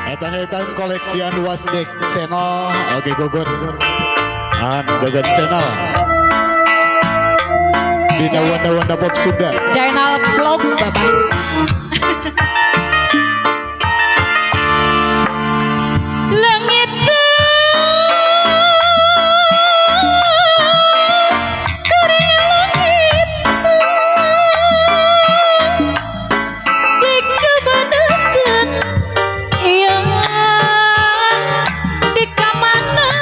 Etang-etang koleksian Wasdek Channel. Oke, gugun. An gugun channel. Dina Wanda-Wanda Pop Sunda. Channel vlog Bapak. Langit dikemanakan yang dikamanakan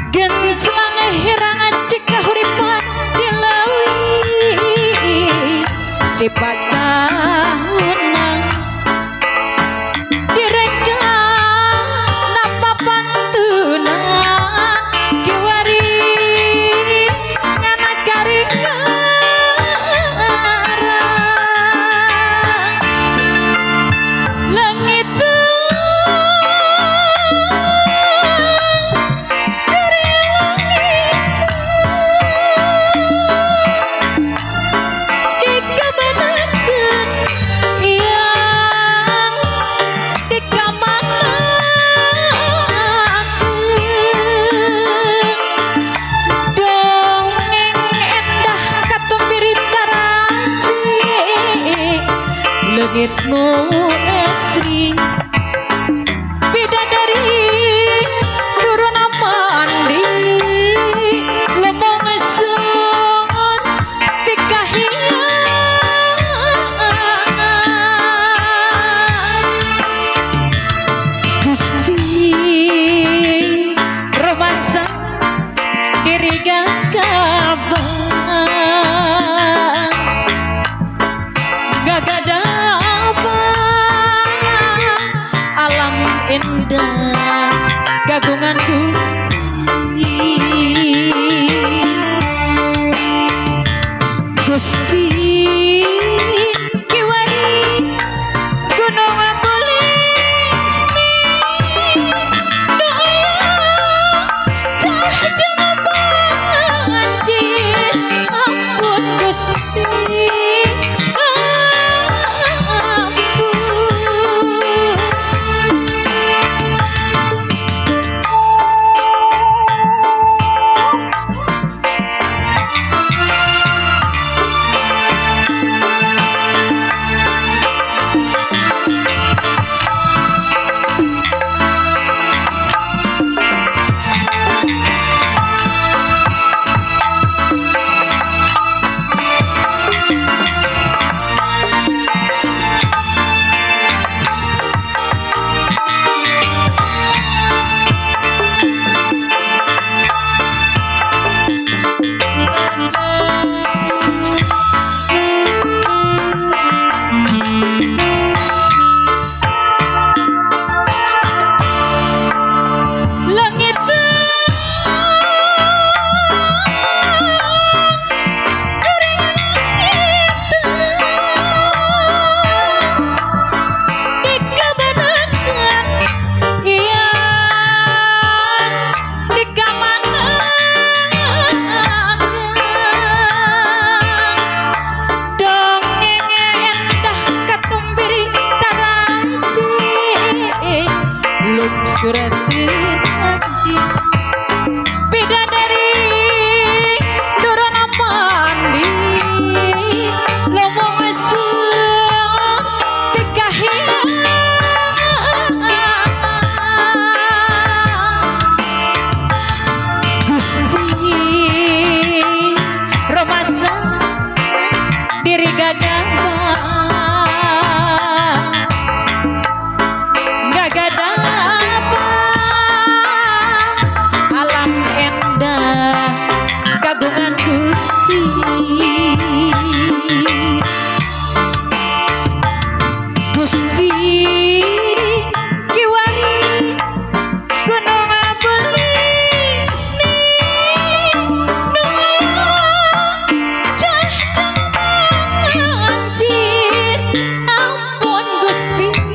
genclang herang cikahuripan dilawi sifat tahunan direka napa pantunan kiwari ngana karing. Langit dikemanakan yang dikamanakan dongeng endah katumbiri taraji leungitmu asri bidadari turun mandi lemong sun tikahian. Gusti rumasa diri gagabah gagada apa alam indah kagungan Gusti. Gusti kiwari gunung Bulisni cah banjir ampun Gusti ampun. Langit dikemanakan yang dikamanakan dongeng endah katumbiri taraji lungsur tadi bidadari turun mandi lomong sun tikahian. Gusti rumasa diri gagabah gagada apa alam endah kagungan Gusti. Gusti kiwari gunung Bulisni cah banjir ampun Gusti.